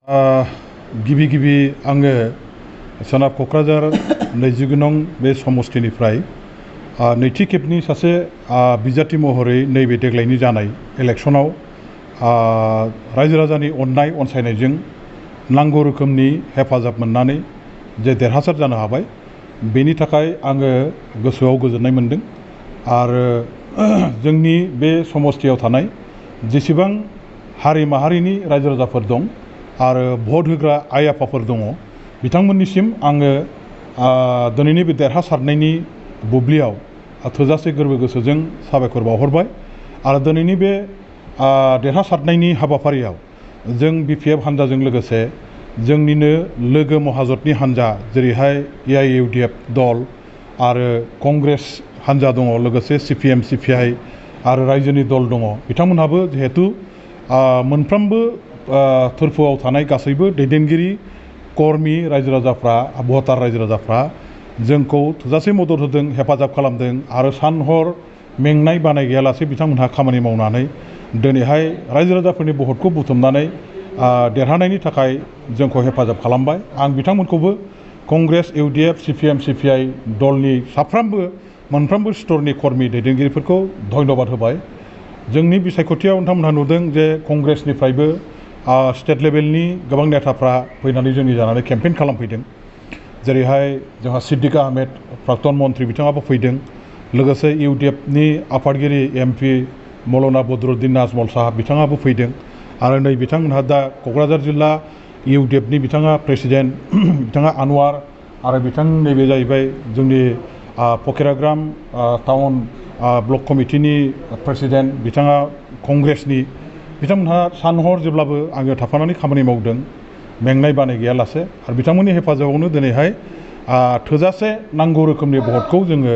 गिबि गिबि आङो सोनाब क'क्राझार 29 नं बे समस्तिनिफ्राय नैथि खेबनि सासे बिजाथि महरै नैबे देग्लायनि जानाय इलेक्सनाव रायजो राजानि अननाय अनसायनायजों नांगौ रोखोमनि हेफाजाब मोननानै जे देरहासार जानो हाबाय बेनि थाखाय आङो गोसोआव गोजोननाय मोनदों आरो जोंनि बे समस्तियाव थानाय जेसेबां हारि माहारिनि रायजो राजाफोर दं आरो भट होग्रा आइ आफाफोर दङ बिथांमोननिसिम आङो दिनैनि बे देरहासारनायनि बुब्लियाव थोजासे गोरबो गोसोजों साबायखर बावहरबाय आरो दिनैनि बे देरहासारनायनि हाबाफारियाव जों BPF हान्जाजों लोगोसे जोंनिनो लोगो महाजोतनि हान्जा जेरैहाय AIUDF दल आरो कंग्रेस हान्जा दङ लोगोसे CPM CPI आरो रायजोनि दल दङ बिथांमोनहाबो जिहेतु मोनफ्रोमबो थोरफोआव थानाय गासैबो दैदेनगिरि कर्मी रायजो राजाफ्रा भटार रायजो राजाफ्रा जोंखौ थोजासे मदद होदों हेफाजाब खालामदों आरो सान हर मेंनाय बानाय गैयालासे बिथांमोनहा खामानि मावनानै दिनैहाय रायजो राजाफोरनि भटखौ बुथुमनानै देरहानायनि थाखाय जोंखौ हेफाजाब खालामबाय आं बिथांमोनखौबो कंग्रेस UDF CPM CPI दलनि साफ्रोमबो मोनफ्रोमबो स्तरनि कर्मी दैदेनगिरिफोरखौ धन्यबाद होबाय जोंनि बिसायख'थियाव नोंथांमोनहा नुदों जे कंग्रेसनिफ्रायबो स्टेट लेभेलनि गोबां नेताफ्रा फैनानै जोंनि जानानै केम्पेइन खालामफैदों जेरैहाय जोंहा सिद्दिक आहमेद प्राक्तन मन्त्रि बिथाङाबो फैदों लोगोसे UDFनि आफादगिरि MP मौलाना बदरुद्दिन नाजमल साहाब बिथाङाबो फैदों आरो नै बिथांमोनहा दा क'क्राझार जिल्ला UDFनि बिथाङा प्रेसिडेन्ट बिथाङा आनवार आरो बिथां नैबे जाहैबाय जोंनि फकिराग्राम टाउन ब्लक कमिटिनि प्रेसिडेन्ट बिथाङा कंग्रेसनि बिथांमोनहा सान हर जेब्लाबो आङो थाफानानै खामानि मावदों मेंनाय बानाय गैयालासे आरो बिथांमोननि हेफाजाबावनो दिनैहाय थोजासे नांगौ रोखोमनि भटखौ जोङो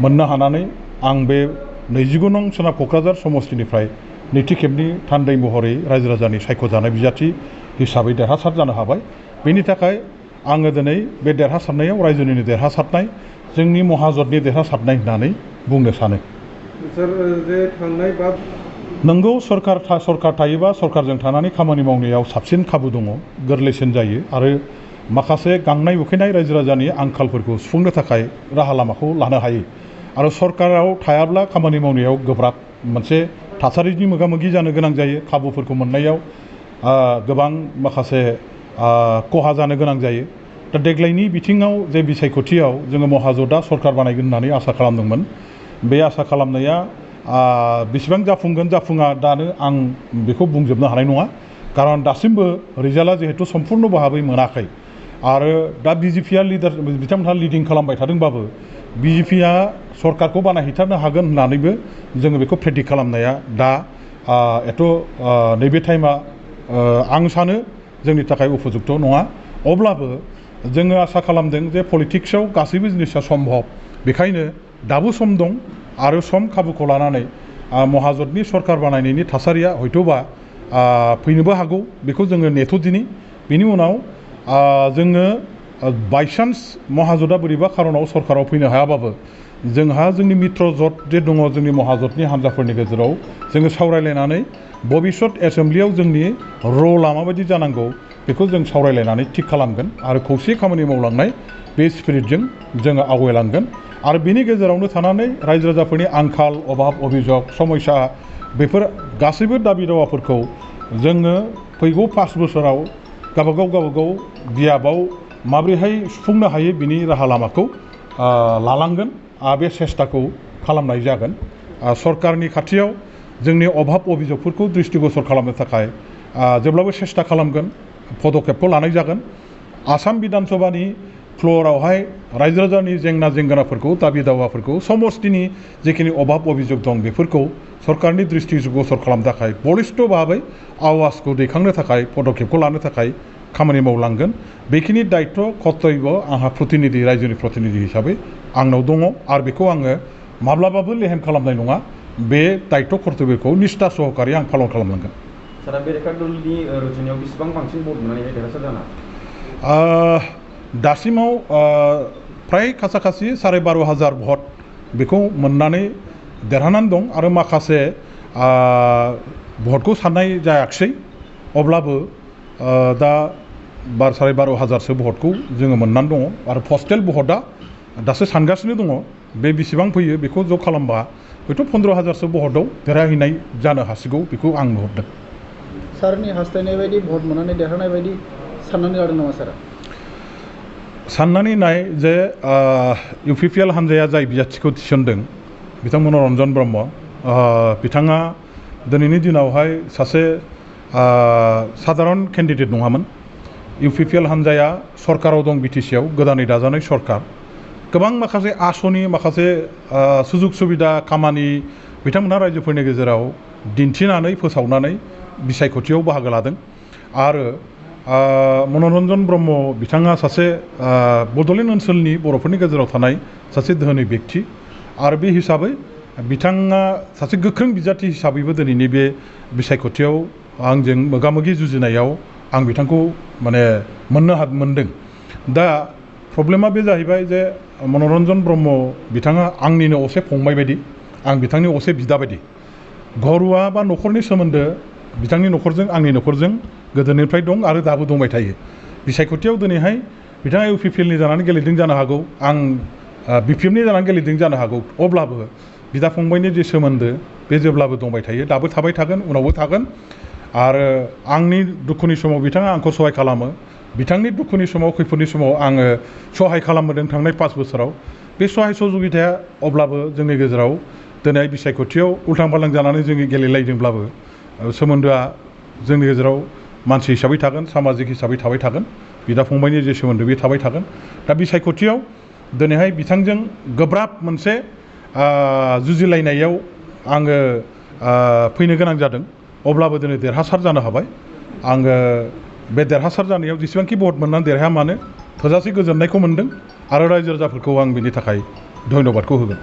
मोननो हानानै आं बे 29 नं सोनाब क'क्राझार समस्तिनिफ्राय नैथि खेबनि थान्दै महरै रायजो राजानि सायख'जानाय बिजाथि हिसाबै देरहासार जानो हाबाय बेनि थाखाय आङो दिनै बे देरहासारनायाव रायजोनिनो देरहासारनाय जोंनि महाजोतनि देरहासारनाय होननानै बुंनो सानो नंगौ सरकार थायोबा सरकारजों थानानै खामानि मावनायाव साबसिन खाबु दङ गोरलैसिन जायो आरो माखासे गांनाय उखैनाय रायजो राजानि आंखालफोरखौ सुफुंनो थाखाय राहा लामाखौ लानो हायो आरो सरकाराव थायाब्ला खामानि मावनायाव गोब्राब मोनसे थासारिनि मोगा-मोगि जानो गोनां जायो खाबुफोरखौ मोननायाव गोबां माखासे खहा जानो गोनां जायो दा देग्लायनि बिथिङाव जे बिसायख'थियाव जोङो महाजोतआ सरकार बानायगोन होननानै आसा खालामदोंमोन बे आसा खालामनाया बेसेबां जाफुंगोन जाफुङा दानो आं बेखौ बुंजोबनो हानाय नङा खारन दासिमबो रिजाल्टआ जिहेतु सम्पुर्ण भाबै मोनाखै आरो दा BJPआ बिथांमोनहा लिडिं खालामबाय थादोंबाबो BJPआ सरकारखौ बानायहैथारनो हागोन होननानैबो जोङो बेखौ प्रेडिक्ट खालामनाया दा नैबे टाइमा आं सानो जोंनि थाखाय उपयुक्त नङा अब्लाबो जोङो आसा खालामदों जे पलिटिक्सआव गासैबो जिनिसा सम्भब बेखायनो दाबो सम दं आरो सम खाबुखौ लानानै महाजोतनि सरकार बानायनायनि थासारिया हयथ'बा फैनोबो हागौ बेखौ जोङो नेथ'दिनि बेनि उनाव जोङो बायसान्स महाजोतआ बोरैबा खारनाव सरकाराव फैनो हायाबाबो जोंहा जोंनि मित्र जट जे दङ जोंनि महाजोतनि हान्जाफोरनि गेजेराव जोङो सावरायलायनानै भबिष्यत एसेम्ब्लियाव जोंनि रला माबायदि जानांगौ बेखौ जों सावरायलायनानै थिग खालामगोन आरो खौसे खामानि मावलांनाय बे स्पिरिटजों जोङो आवगायलांगोन आरो बेनि गेजेरावनो थानानै रायजो राजाफोरनि आंखाल अभाब अभिजग समस्या बेफोर गासैबो दाबि दावाफोरखौ जोङो फैगौ 5 बोसोराव गावबागाव बियाबाव माबोरैहाय सुफुंनो हायो बिनि राहा लामाखौ लालांगोन बे सेस्टाखौ खालामनाय जागोन सरकारनि खाथियाव जोंनि अभाब अभिजगफोरखौ दृष्टिगोचर खालामनो थाखाय जेब्लाबो सेस्टा खालामगोन पदक्षेपखौ लानाय जागोन आसाम बिधानसभानि फ्ल'रावहाय रायजो राजानि जेंना जेंगोनाफोरखौ दाबि दावाफोरखौ समस्तिनि जेखिनि अभाब अभिजग दं बेफोरखौ सरकारनि दृष्टिगोचर खालामनो थाखाय बलिष्ठ भाबै आवाजखौ दैखांनो थाखाय पदक्षेपखौ लानो थाखाय खामानि मावलांगोन बेखिनि दायित्व कर्तब्य आंहा प्रतिनिधि रायजोनि प्रतिनिधि हिसाबै आंनाव दङ आरो बेखौ आङो माब्लाबाबो लेहेम खालामनाय नङा बे दायित्व कर्तब्यखौ निष्ठा सहकारै आं पालन खालामलांगोन सारा बेरेखा दलनि रुजुनायाव बेसेबां बांसिन भट मोननानै देरहासार जानो दासिमाव फ्राय खाथि 12,500 भट बेखौ मोननानै देरहानानै दं आरो माखासे भटखौ साननाय जायाखिसै अब्लाबो दा 12,500 भटखौ जोङो मोननानै दङ आरो पस्टेल भटआ दासो सानगासिनो दङ बे बेसेबां फैयो बेखौ ज' खालामबा हयथ' 15,000सो भटआव देरहाहैनाय जानो हासिगौ बेखौ आं नुहुरदों। सारनि हास्थायनाय बायदि भट मोननानै देरहानाय बायदि साननानै लादों नामा सारा? साननानै नाय जे UPPL हान्जाया जाय बिजाथिखौ थिसनदों बिथां मनरन्जन ब्रह्म बिथाङा दिनैनि दिनावहाय सासे साधारन केन्डिडेट नङामोन। UPPL हान्जाया सरकाराव दं BTC आव गोदानै दाजानाय सरकार गोबां माखासे आसनि माखासे सुजुग सुबिदा खामानि बिथांमोनहा रायजोफोरनि गेजेराव दिन्थिनानै फोसावनानै बिसायख'थियाव बाहागो लादों आरो मनरन्जन ब्रह्म बिथाङा सासे बड'लेण्ड ओनसोलनि बर'फोरनि गेजेराव थानाय सासे धोनि व्यक्ति आरो बे हिसाबै बिथाङा सासे गोख्रों बिजाथि हिसाबैबो दिनैनि बे बिसायख'थियाव आंजों मोगा-मोगि जुजिनायाव आं बिथांखौ माने मोनदों। दा प्रब्लेमा बे जाहैबाय जे मनरन्जन ब्रह्म बिथाङा आंनिनो असे फंबाय बायदि आं बिथांनि असे बिदा बायदि घरुवा बा न'खरनि सोमोन्दो बिथांनि न'खरजों आंनि न'खरजों गोदोनिफ्राय दं आरो दाबो दंबाय थायो। बिसायख'थियाव दिनैहाय बिथाङा UPPLनि जानानै गेलेदों जानो हागौ आं BPMनि जानानै गेलेदों जानो हागौ अब्लाबो बिदा फंबायनि जे सोमोन्दो बे जेब्लाबो दंबाय थायो दाबो थाबाय थागोन उनावबो थागोन आरो आंनि दुखुनि समाव बिथाङा आंखौ सहाय खालामो बिथांनि दुखुनि समाव खैफोदनि समाव आङो सहाय खालामबोदों थांनाय 5 बोसोराव बे सहाय सहजुगिताया अब्लाबो जोंनि गेजेराव दिनै बिसायख'थियाव उल्थां-फाल्थां जानानै जोङो गेलेलायदोंब्लाबो सोमोन्दोआ जोंनि गेजेराव मानसि हिसाबै थागोन सामाजिक हिसाबै थाबाय थागोन बिदा फंबायनि जे सोमोन्दो बे थाबाय थागोन। दा बिसायख'थियाव दिनैहाय बिथांजों गोब्राब मोनसे जुजिलायनायाव आङो फैनो गोनां जादों अब्लाबो दिनै देरहासार जानो हाबाय। आङो बे देरहासार जानायाव जेसेबांखि भट मोननानै देरहाया मानो थोजासे गोजोननायखौ मोनदों आरो रायजो राजाफोरखौ आं बिनि थाखाय धन्यबादखौ होगोन।